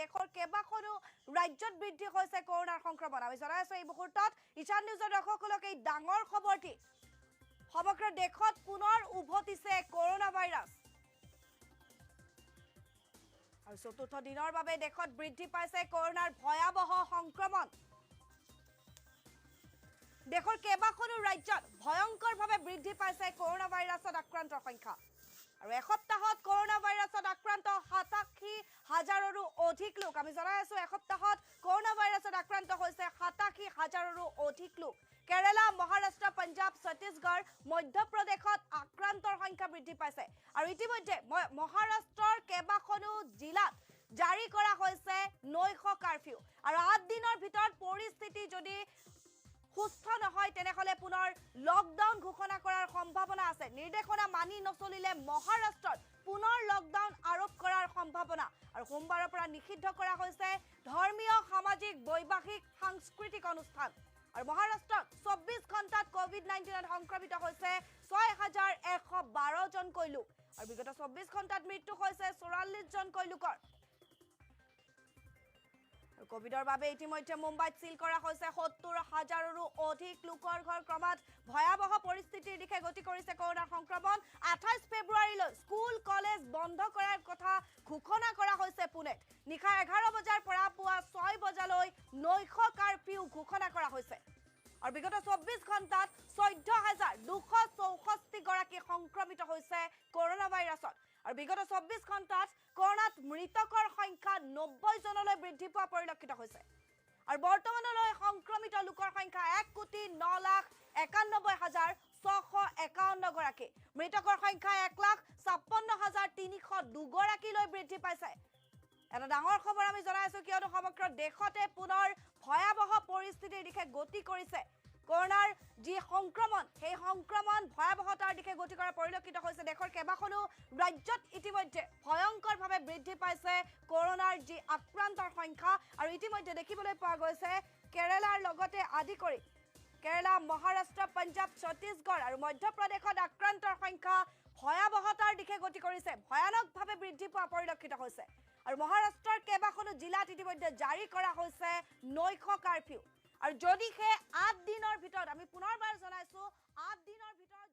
দেশৰ কেইবাখনো ৰাজ্যত বৃদ্ধি হৈছে কৰোনাৰ সংক্ৰমণ। আমি জনাই আছো এই মুহূৰ্তত ঈশান নিউজৰ দৰ্শকসকলক এই ডাঙৰ খবৰটি। সমগ্ৰ দেশত পুনৰ উভতিছে কৰোনা ভাইৰাছ আৰু চতুৰ্থ দিনৰ বাবে দেশত বৃদ্ধি পাইছে কৰোনাৰ ভয়াৱহ সংক্ৰমণ। দেশৰ কেইবাখনো ৰাজ্যত ভয়ংকৰভাৱে বৃদ্ধি পাইছে কৰোনা ভাইৰাছত আক্ৰান্তৰ সংখ্যা আৰু এসপ্তাহত কৰোনা ভাইৰাছত আক্ৰান্ত ৮৭ হাজাৰৰো অধিক লোক। আমি জনাই আছো এসপ্তাহত কৰোনা ভাইৰাছত আক্ৰান্ত হৈছে ৮৭ হাজাৰৰো অধিক লোক। কেৰালা, মহাৰাষ্ট্ৰ, পঞ্জাৱ, ছত্তীশগড়, মধ্যপ্ৰদেশত আক্ৰান্তৰ সংখ্যা বৃদ্ধি পাইছে আৰু ইতিমধ্যে মহাৰাষ্ট্ৰৰ কেইবাখনো জিলাত জাৰি কৰা হৈছে নৈশ কাৰফিউ আৰু ৮ দিনৰ ভিতৰত পৰিস্থিতি যদি সুস্থ নহয়, তেনেহ'লে পুনৰ লকডাউন ঘোষণা কৰাৰ সম্ভাৱনা আছে। নিৰ্দেশনা মানি নচলিলে মহাৰাষ্ট্ৰত পুনৰ লকডাউন আৰোপ কৰাৰ সম্ভাৱনা আৰু সোমবাৰৰ পৰা নিষিদ্ধ কৰা হৈছে ধৰ্মীয়, সামাজিক, বৈবাহিক, সাংস্কৃতিক অনুষ্ঠান। আৰু মহাৰাষ্ট্ৰত ২৪ ঘণ্টাত ক'ভিড-১৯ত সংক্ৰমিত হৈছে ৬১১২ জনকৈ লোক আৰু বিগত ২৪ ঘণ্টাত মৃত্যু হৈছে ৪৪ জনকৈ লোকৰ। কভিডৰ বাবে ইতিমধ্যে মুম্বাইত চিল কৰা হৈছে ৭০ হাজাৰৰো অধিক লোকৰ ঘৰ। ক্ৰমাৎ ভয়াৱহ পৰিস্থিতিৰ দিশে গতি কৰিছে কৰোনাৰ সংক্ৰমণ। ২৮ ফেব্ৰুৱাৰীলৈ স্কুল কলেজ বন্ধ কৰাৰ কথা ঘোষণা কৰা হৈছে। পুনেত নিশা ১১ বজাৰ পৰা পুৱা ৬ বজালৈ নৈশ কাৰফিউ ঘোষণা কৰা হৈছে আৰু বিগত ২৪ ঘণ্টাত ১৪,২৬৪ গৰাকী সংক্ৰমিত হৈছে কৰোনা ভাইৰাছত আৰু বিগত ২৪ ঘণ্টাত কৰোনাত মৃতকৰ সংখ্যা ৯০ জনলৈ বৃদ্ধি পোৱা পৰিলক্ষিত হৈছে আৰু বৰ্তমানলৈ সংক্ৰমিত লোকৰ সংখ্যা ১ কোটি ৯ লাখ ৯১ হাজাৰ ৬৫১ গৰাকী। মৃতকৰ সংখ্যা ১ লাখ ৫৬ হাজাৰ ৩০২ গৰাকীলৈ বৃদ্ধি পাইছে। এটা ডাঙৰ খবৰ আমি জনাই আছো, কিয়নো সমগ্ৰ দেশতে পুনৰ ভয়াৱহ পৰিস্থিতিৰ দিশে গতি কৰিছে কৰোনাৰ যি সংক্ৰমণ, সেই সংক্ৰমণ ভয়াৱহতাৰ দিশে গতি কৰা পৰিলক্ষিত হৈছে। দেশৰ কেইবাখনো ৰাজ্যত ইতিমধ্যে ভয়ংকৰভাৱে বৃদ্ধি পাইছে কৰোনাৰ যি আক্ৰান্তৰ সংখ্যা আৰু ইতিমধ্যে দেখিবলৈ পোৱা গৈছে কেৰালাৰ লগতে আদি কৰি কেৰালা, মহাৰাষ্ট্ৰ, পঞ্জাৱ, ছত্তীশগড় আৰু মধ্যপ্ৰদেশত আক্ৰান্তৰ সংখ্যা ভয়াৱহতাৰ দিশে গতি কৰিছে, ভয়ানকভাৱে বৃদ্ধি পোৱা পৰিলক্ষিত হৈছে আৰু মহাৰাষ্ট্ৰৰ কেইবাখনো জিলাত ইতিমধ্যে জাৰি কৰা হৈছে নৈশ কাৰফিউ। আৰু যদিহে ৮ দিনৰ ভিতৰত, আমি পুনৰবাৰ জনাইছো, ৮ দিনৰ ভিতৰত